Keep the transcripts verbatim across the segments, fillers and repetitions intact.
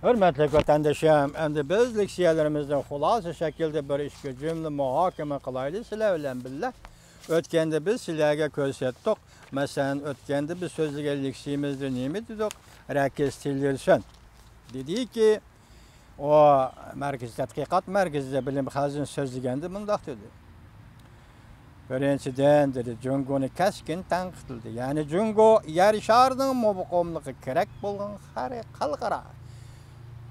ھۆرمەتلىك ۋەتەندىشىم، ئەمدى بىز لېكسىيەلىرىمىزنى خۇلاسە شەكلىدە بىر ئىككى جۈملە مۇھاكىمە قىلايلى سىلەر بىلەن بىللە. ئۆتكەندە بىز سىلەرگە كۆرسەتتۇق. مەسىلەن، ئۆتكەندە بىز سۆزلىگەن لېكسىيىمىزدە نېمە دېدۇق؟ رەكس تىللېرسون دېدىكى، ئۇ مەركىزىي تەتقىقات مەركىزىدە بىلىم خەزىنىسى سۆزلىگەندە مۇنداق دېدى. بىرىنچىدىن، دېدى، جۇڭگونى كەسكىن تەنقىدلىدى. يەنى جۇڭگو يەر شارىنىڭ مۇقىملىقىغا كېرەك بولغان خەر-، خەلقئارا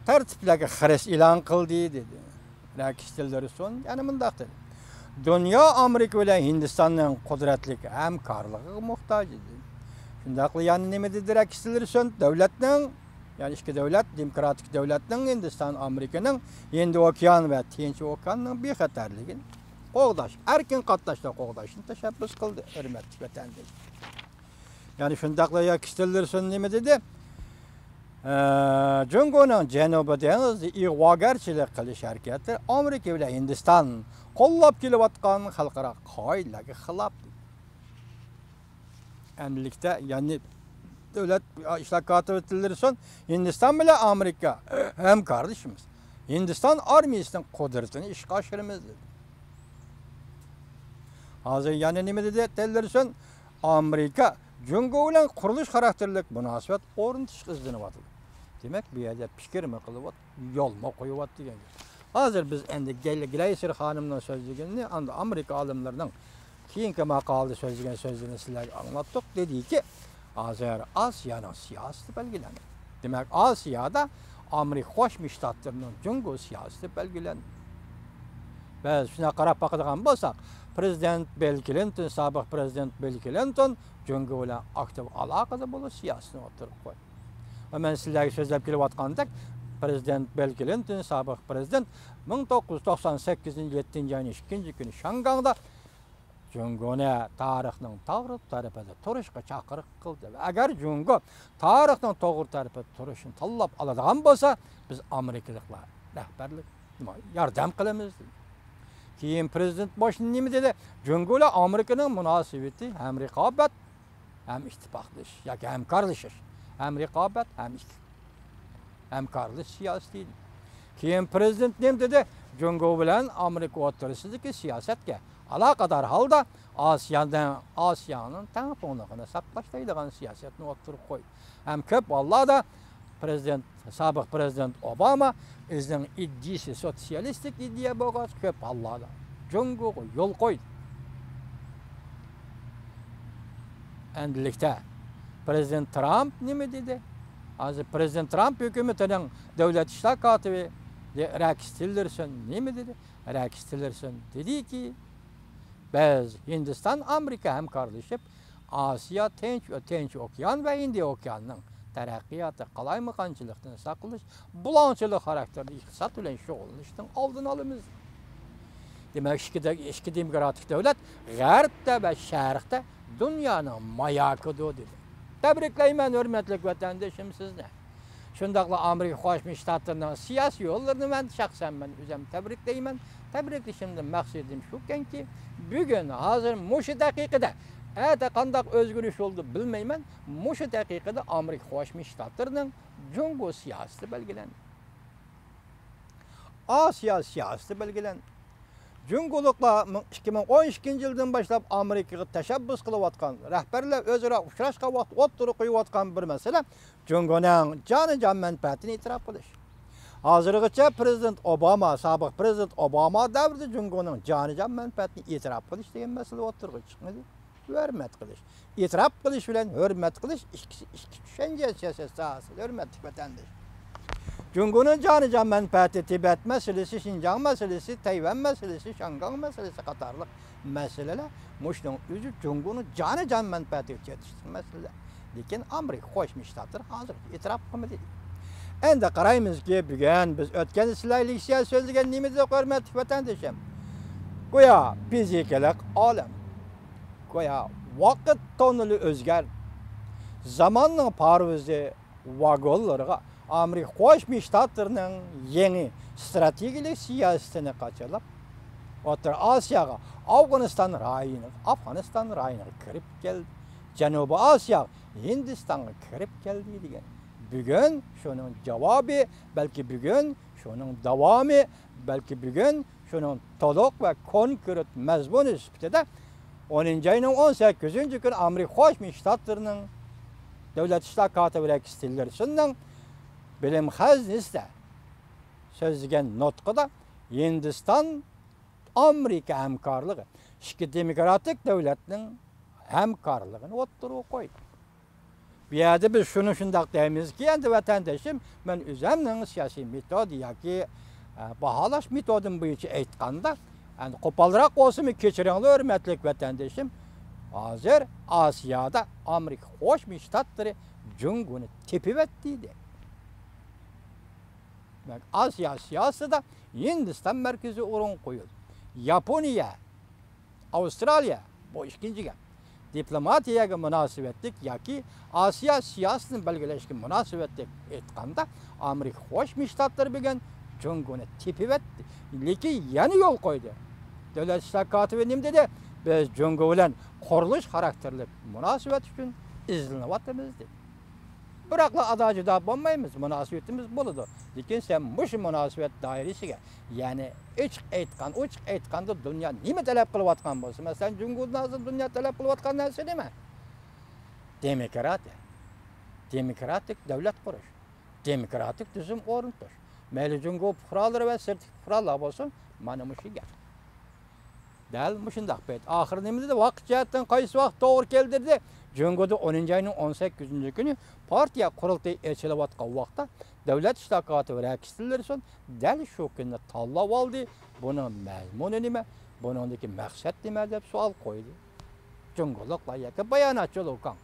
تەرتىپلەرگە خىرىس ئېلان قىلدى، دېدى. رەكس تىللېرسون يەنە مۇنداق دېدى. دۇنيا ئامېرىكا بىلەن ھىندىستاننىڭ قۇدرەتلىك ھەمكارلىقىغا موھتاج ئىدى. شۇنداقلا يەنە نېمە دېدى رەكس تىللېرسون؟ دۆلەتنىڭ، يەنى ئىككى دۆلەت، دېموكراتىك دۆلەتنىڭ، ھىندىستان، ئامېرىكىنىڭ ھىندى ئوكيان ۋە تىنچ ئوكياننىڭ بىخەتەرلىكىنى قوغداش، ئەركىن قاتناشنى قوغداشنى تەشەببۇس قىلدى، ھۆرمەتلىك ۋەتەندىشىم. يەنى شۇنداقلا رەكس تىللېرسون نېمە دېدى؟ ئە، جۇڭگونىڭ جەنۇبىي دېڭىزدا ئىغۋاگەرچىلىك قىلىش ھەرىكەتلىرى ئامېرىكا بىلەن ھىندىستان قوللاپ كېلىۋاتقان خەلقئارا قائىدىلەرگە خىلاپ. ئەمدىلىكتە، يەنى دۆلەت ئىشلار كاتىپى تىللېرسون، ھىندىستان بىلەن ئامېرىكا ھەمكارلىشىمىز. ھىندىستان ئارمىيىسىنىڭ قۇدرىتىنى ئىشقا ئاشۇرىمىز، دېدى. ھازىر يەنە نېمە دېدى تىللېرسون؟ ئامېرىكا جۇڭگو بىلەن قۇرۇلۇش خاراكتېرلىك مۇناسىۋەت ئورنىتىشقا ئىزدىنىۋاتىدۇ. دېمەك، بۇ يەردە پىكىرمۇ قىلىۋات، يولمۇ قويۇۋات دېگەن گەپ. ھازىر بىز ئەمدى گلەيسېر خانىمنىڭ سۆزلىگىنىنى، ئاندىن ئامېرىكا ئالىملىرىنىڭ كېيىنكى ماقالىدا سۆزلىگەن سۆزلىرىنى سىلەرگە ئاڭلاتتۇق. دېدىكى، ھازىر ئاسىيانىڭ سىياسىتى بەلگىلەندى. دېمەك، ئاسىيادا ئامېرىكا قوشما شتاتلىرىنىڭ جۇڭگو سىياسىتى بەلگىلەندى. بىز شۇنداق قاراپ باقىدىغان بولساق، پرېزىدېنت بىل كلىنتون، سابىق پرېزىدېنت بىل كلىنتون جۇڭگو بىلەن ئاكتىپ ئالاقىدە بولۇش سىياسىتىنى ئوتتۇرىغا قويدى. ۋە مەن سىلەرگە سۆزلەپ كېلىۋاتقاندەك، پرېزىدېنت بىل كلىنتون، سابىق پرېزىدېنت، مىڭ توققۇز يۈز توقسان سەككىزىنچى يىل يەتتىنچى ئاينىڭ ئىككىنچى كۈنى شياڭگاڭدا جۇڭگونى تارىخنىڭ توغرا تەرىپىدە تۇرۇشقا چاقىرىق قىلدى. ۋە ئەگەر جۇڭگو تارىخنىڭ توغرا تەرىپىدە تۇرۇشنى تاللاپ ئالىدىغان بولسا، بىز ئامېرىكىلىقلار رەھبەرلىك ياردەم قىلىمىز، دېدى. كېيىن پرېزىدېنت بۇش نېمە دېدى؟ جۇڭگو بىلەن ئامېرىكىنىڭ مۇناسىۋىتى ھەم رىقابەت، ھەم ئىتتىپاقلىشىش ياكى ھەمكارلىشىش، ھەم رىقابەت، ھەم ئىك-، ھەمكارلىشىش سىياسىتى. كېيىن پرېزىدېنت نېمە دېدى؟ جۇڭگو بىلەن ئامېرىكا ئوتتۇرىسىدىكى سىياسەتكە ئالاقىدار ھالدا ئاسىيانىڭ، ئاسىيانىڭ تەڭپۇڭلۇقىنى ساقلاش دەيدىغان سىياسەتنى ئوتتۇرىغا قويدى. ھەم كۆپ ھاللاردا پرېزىدېنت، سابىق پرېزىدېنت ئوباما ئۆزىنىڭ ئىدىيىسى سوتسىيالىستىك ئىدىيە بولغاچ، كۆپ ھاللاردا جۇڭگوغا يول قويدى. ئەمدىلىكتە پرېزىدېنت ترامپ نېمە دېدى؟ ھازىر پرېزىدېنت ترامپ ھۆكۈمىتىنىڭ دۆلەت ئىشلار كاتىپى رەكس تىللېرسون نېمە دېدى؟ رەكس تىللېرسون دېدىكى، بىز ھىندىستان، ئامېرىكا ھەمكارلىشىپ، ئاسىيا، تىنچ، تىنچ ئوكيان ۋە ھىندىي ئوكياننىڭ تەرەققىياتى، قالايمىقانچىلىقتىن ساقلىنىش، بۇلاڭچىلىق خاراكتېرلىك ئىقتىساد بىلەن شۇغۇللىنىشنىڭ ئالدىنى ئالىمىز. دېمەك، ئىككى دە-، ئىككى دېموكراتىك دۆلەت غەربتە ۋە شەرقتە دۇنيانىڭ ماياكىدۇر، دېدى. تەبرىكلەيمەن، ھۆرمەتلىك ۋەتەندىشىم، سىزنى. شۇنداقلا ئامېرىكا قوشما شتاتلىرىنىڭ سىياسىي يوللىرىنى مەن شەخسەن مەن ئۆزۈم تەبرىكلەيمەن. تەبرىكلىشىمدىن مەقسىتىم شۇكەنكى، بۈگۈن، ھازىر مۇشۇ دەقىقىدە، ئەتە قانداق ئۆزگىرىش بولىدۇ بىلمەيمەن، مۇشۇ دەقىقىدە ئامېرىكا قوشما شتاتلىرىنىڭ جۇڭگو سىياسىتى بەلگىلەندى. ئاسىيا سىياسىتى بەلگىلەندى. جۇڭگولۇقلار مىڭ، ئىككى مىڭ ئون ئىككىنچى يىلدىن باشلاپ ئامېرىكىغا تەشەببۇس قىلىۋاتقان، رەھبەرلەر ئۆزئارا ئۇچراشقان ۋاقىتتا ئوتتۇرىغا قويۇۋاتقان بىر مەسىلە، جۇڭگونىڭ جانىجان مەنپەئەتىنى ئېتىراپ قىلىش. ھازىرغىچە پرېزىدېنت ئوباما، سابىق پرېزىدېنت ئوباما دەۋرىدە جۇڭگونىڭ جانىجان مەنپەئەتىنى ئېتىراپ قىلىش دېگەن مەسىلە ئوتتۇرىغا چىقمىدى. ھۆرمەت قىلىش. ئېتىراپ قىلىش بىلەن ھۆرمەت قىلىش ئىككىسى ئىككى چۈشەنچە سىياسەت ساھەسىدە، ھۆرمەتلىك ۋەتەنداش. جۇڭگونىڭ جانىجان مەنپەئەتى تىبەت مەسىلىسى، شىنجاڭ مەسىلىسى، تەيۋەن مەسىلىسى، شياڭگاڭ مەسىلىسى قاتارلىق مەسىلىلەر، مۇشۇنىڭ ئۆزى جۇڭگونىڭ جانىجان مەنپەئەتىگە چېتىشلىق مەسىلىلەر. لېكىن ئامېرىكا قوشما شتاتلىرى ھازىرغىچە ئېتىراپ قىلمىدى. ئەمدى قارايمىزكى، بۈگۈن بىز ئۆتكەندە سىلەر لېكسىيە سۆزلىگەن نېمە دېدۇق، ھۆرمەتلىك ۋەتەندىشىم؟ گويا فىزىكىلىق ئالەم، گويا ۋاقىت توننېلى ئۆزگەر، زاماننىڭ پارۋىزى ۋاگونلىرىغا ئامېرىكا قوشما شتاتلىرىنىڭ يېڭى ئىستراتېگىيەلىك سىياسىتىنى قاچىلاپ، ئوتتۇرا ئاسىياغا، ئافغانىستان رايونىغا، ئافغانىستان رايونىغا كىرىپ كەلدى. جەنۇبىي ئاسىياغا، ھىندىستانغا كىرىپ كەلدى دېگەن. بۈگۈن شۇنىڭ جاۋابى، بەلكى بۈگۈن شۇنىڭ داۋامى، بەلكى بۈگۈن شۇنىڭ تولۇق ۋە كونكرېت مەزمۇنى سۈپىتىدە ئونىنچى ئاينىڭ ئون سەككىزىنچى كۈنى ئامېرىكا قوشما شتاتلىرىنىڭ دۆلەت ئىشلار كاتىپى رېكس تىللېرسوننىڭ بىلىم خەزىنىسىدە سۆزلىگەن نۇتقىدا ھىندىستان ئامېرىكا ھەمكارلىقى، ئىككى دېموكراتىك دۆلەتنىڭ ھەمكارلىقىنى ئوتتۇرىغا قويدى. بۇ يەردە بىز شۇنى شۇنداق دەيمىزكى، ئەمدى ۋەتەندىشىم، مەن ئۆزۈمنىڭ سىياسىي مېتود ياكى، ئە، باھالاش مېتودۇم بويىچە ئېيتقاندا، ئەمدى قوپالراق بولسىمۇ كەچۈرۈڭلار، ھۆرمەتلىك ۋەتەندىشىم، ھازىر ئاسىيادا ئامېرىكا قوشما شتاتلىرى جۇڭگونى تېپىۋەتتى دېدى. دېمەك، ئاسىيا سىياسىتىدا ھىندىستان مەركىزىي ئورۇنغا قويۇلدى. ياپونىيە، ئاۋسترالىيە، بۇ ئىككىنچى گەپ. دىپلوماتىيەگە مۇناسىۋەتلىك ياكى ئاسىيا سىياسىتىنى بەلگىلەشكە مۇناسىۋەتلىك ئېيتقاندا، ئامېرىكا قوشما شتاتلىرى بۈگۈن جۇڭگونى تېپىۋەتتى. لېكىن يەنە يول قويدى. دۆلەت ئىشلار كاتىپى نېمە دېدى؟ بىز جۇڭگو بىلەن قۇرۇلۇش خاراكتېرلىك مۇناسىۋەت ئۈچۈن ئىزدىنىۋاتىمىز دېدى. بىراقلا ئادا-جۇدا بولمايمىز، مۇناسىۋىتىمىز بولىدۇ. لېكىن سەن مۇشۇ مۇناسىۋەت دائىرىسىگە، يەنى ئېچىق ئېيتقان، ئوچۇق ئېيتقاندا دۇنيا نېمە تەلەپ قىلىۋاتقان بولسا، مەسىلەن، جۇڭگودىن ھازىر دۇنيا تەلەپ قىلىۋاتقان نەرسە نېمە؟ دېموكراتىيە. دېموكراتىك دۆلەت قۇرۇش. دېموكراتىك تۈزۈم ئورنىتىش. مەيلى جۇڭگو پۇقرالىرى ۋە سىرتتىكى پۇقرالار بولسۇن، مانا مۇشۇ گەپ. دەل مۇشۇنداق پەيت. ئاخىرى نېمە دېدى؟ ۋاقىت جەھەتتىن قايسى ۋاقىت توغرا كەلدى دېدى. جۇڭگودا ئونىنچى ئاينىڭ ئون سەككىزىنچى كۈنى پارتىيە قۇرۇلتىيى ئېچىلىۋاتقان ۋاقىتتا دۆلەت ئىشلار كاتىپى رېكس تىللېرسون دەل شۇ كۈننى تاللاپ ئالدى. بۇنىڭ مەزمۇنى نېمە؟ بۇنىڭدىكى مەقسەت نېمە؟ دەپ سوئال قويدى. جۇڭگولۇقلار ياكى باياناتچى لۇ كاڭ.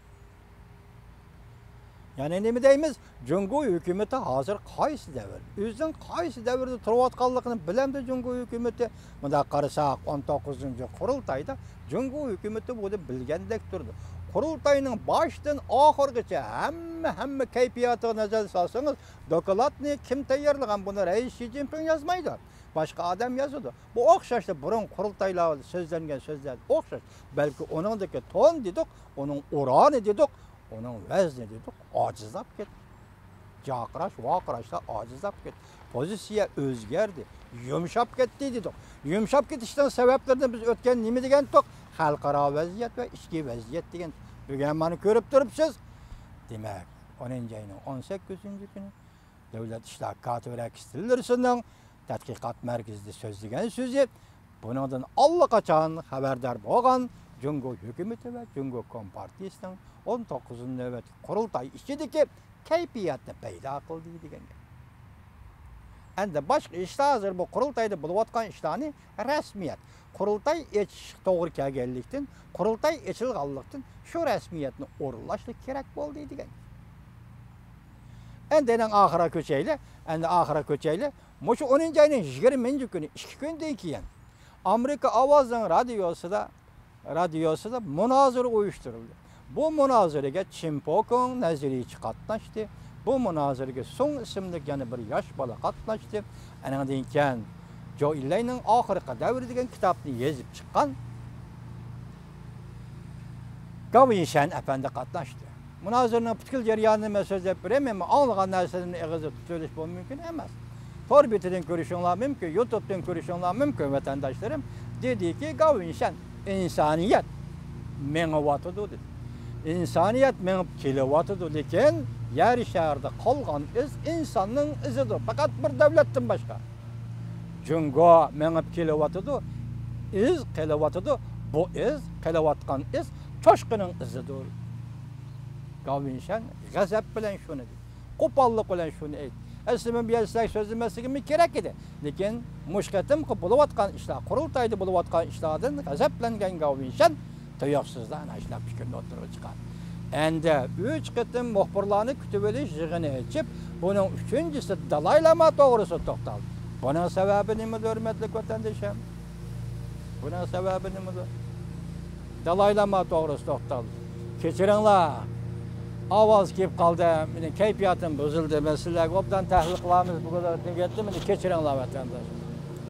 يەنى نېمە دەيمىز؟ جۇڭگو ھۆكۈمىتى ھازىر قايسى دەۋر؟ ئۆزىنىڭ قايسى دەۋردە تۇرۇۋاتقانلىقىنى بىلەمدۇ جۇڭگو ھۆكۈمىتى؟ مۇنداق قارىساق، ئون توققۇزىنچى قۇرۇلتايدا جۇڭگو ھۆكۈمىتى بۇنى بىلگەندەك تۇرىدۇ. قۇرۇلتاينىڭ باشتىن ئاخىرغىچە ھەممە، ھەممە كەيپىياتىغا نەزەر سالسىڭىز، دوكلاتنى كىم تەييارلىغان؟ بۇنى رەئىس شى جىنپىڭ يازمايدۇ. باشقا ئادەم يازىدۇ. بۇ ئوخشاشلا بۇرۇن قۇرۇلتايلاردا سۆزلەنگەن سۆزلەر ئوخشاش. بەلكى ئۇنىڭدىكى تون دېدۇق، ئۇنىڭ ئۇرانى دېدۇق، ئۇنىڭ ۋەزنى دېدۇق، ئاجىزلاپ كەتتى. جارقىراش، ۋارقىراشلار ئاجىزلاپ كەتتى. پوزىتسىيە ئۆزگەردى، يۇمشاپ كەتتى دېدۇق. يۇمشاپ كېتىشنىڭ سەۋەبلىرىنى بىز ئۆتكەن نېمە دېگەنتۇق؟ خەلقئارا ۋەزىيەت ۋە ئىچكى ۋەزىيەت دېگەن. بۈگۈن مانا كۆرۈپ تۇرۇپسىز. دېمەك، ئونىنچى ئاينىڭ ئون سەككىزىنچى كۈنى دۆلەت ئىشلار كاتىپى رېكس تىللېرسوننىڭ تەتقىقات مەركىزىدە سۆزلىگەن سۆزى بۇنىڭدىن ئاللىقاچان خەۋەردار بولغان جۇڭگو ھۆكۈمىتى ۋە جۇڭگو كومپارتىيىسىنىڭ ئون توققۇزىنچى نۆۋەتلىك قۇرۇلتاي ئىچىدىكى كەيپىياتنى پەيدا قىلدى دېگەن گەپ. ئەمدى باشقا ئىشلار، ھازىر بۇ قۇرۇلتايدا بولۇۋاتقان ئىشلارنى رەسمىيەت، قۇرۇلتاي ئېچىشقا توغرا كەلگەنلىكتىن، قۇرۇلتاي ئېچىلغانلىقتىن شۇ رەسمىيەتنى ئورۇنلاشلا كېرەك بولدى دېگەن. ئەمدى ئەنە ئاخىرىغا كۆچەيلى، ئەمدى ئاخىرىغا كۆچەيلى. مۇشۇ ئونىنچى ئاينىڭ يىگىرمىنچى كۈنى، ئىككى كۈندىن كېيىن، ئامېرىكا ئاۋازىنىڭ رادىيوسىدا، رادىيوسىدا مۇنازىرە ئۇيۇشتۇرۇلدى. بۇ مۇنازىرىگە چىن پوكۇڭ نەزەرىيچى قاتناشتى. بۇ مۇنازىرىگە سۇڭ ئىسىملىك يەنە بىر ياش بالا قاتناشتى. ئەنىڭدىن كېيىن، جو ئىلەينىڭ ئاخىرقى دەۋرى دېگەن كىتابنى يېزىپ چىققان گاۋ يىنشەن ئەپەندى قاتناشتى. مۇنازىرىنىڭ پۈتكۈل جەريانىنى مەن سۆزلەپ بېرەي، مەن ئاڭلىغان نەرسىلەرنى ئېغىزدا تۇتۇۋېلىش بۇ مۇمكىن ئەمەس. تور بېتىدىن كۆرۈشۈڭلار مۇمكىن، يۇتۇبتىن كۆرۈشۈڭلار مۇمكىن، ۋەتەنداشلىرىم. دېدىكى، گاۋ يىنشەن، ئىنسانىيەت مېڭىۋاتىدۇ، دېدى. ئىنسانىيەت مېڭىپ كېلىۋاتىدۇ، لېكىن يەر شارىدا قالغان ئىز ئىنساننىڭ ئىزىدۇر، پەقەت بىر دۆلەتتىن باشقا. جۇڭگو مېڭىپ كېلىۋاتىدۇ، ئىز قېلىۋاتىدۇ. بۇ ئىز، قېلىۋاتقان ئىز چوشقىنىڭ ئىزىدۇر. گاۋ يىنشەن غەزەپ بىلەن شۇنى دېدى. قوپاللىق بىلەن شۇنى ئېيتتى. ئەسلى مەن بۇ يەردە سىلەرگە سۆزلىمەسلىكىم كېرەك ئىدى. لېكىن مۇشۇ قېتىمقى بولۇۋاتقان ئىشلار، قۇرۇلتايدا بولۇۋاتقان ئىشلاردىن غەزەپلەنگەن گاۋ يىنشەن تۇيۇقسىزلا ئاشۇنداق پىكىرنى ئوتتۇرىغا چىقاردى. ئەمدى ئۈچ قېتىم مۇخبىرلارنى كۈتۈۋېلىش يىغىنى ئېچىپ، بۇنىڭ ئۈچىنچىسى دالاي لاما توغرىسىدا توختالدى. بۇنىڭ سەۋەبى نېمىدۇر، ھۆرمەتلىك ۋەتەندىشىم؟ بۇنىڭ سەۋەبى نېمىدۇر؟ دالاي لاما توغرىسىدا توختالدى. كەچۈرۈڭلار، ئاۋاز كېلىپ قالدى، مېنىڭ كەيپىياتىم بۇزۇلدى، مەن سىلەرگە ئوبدان تەھلىل قىلارمىز، بۇ قەدەر دېگەنتىم، مېنى كەچۈرۈڭلار، ۋەتەنداش.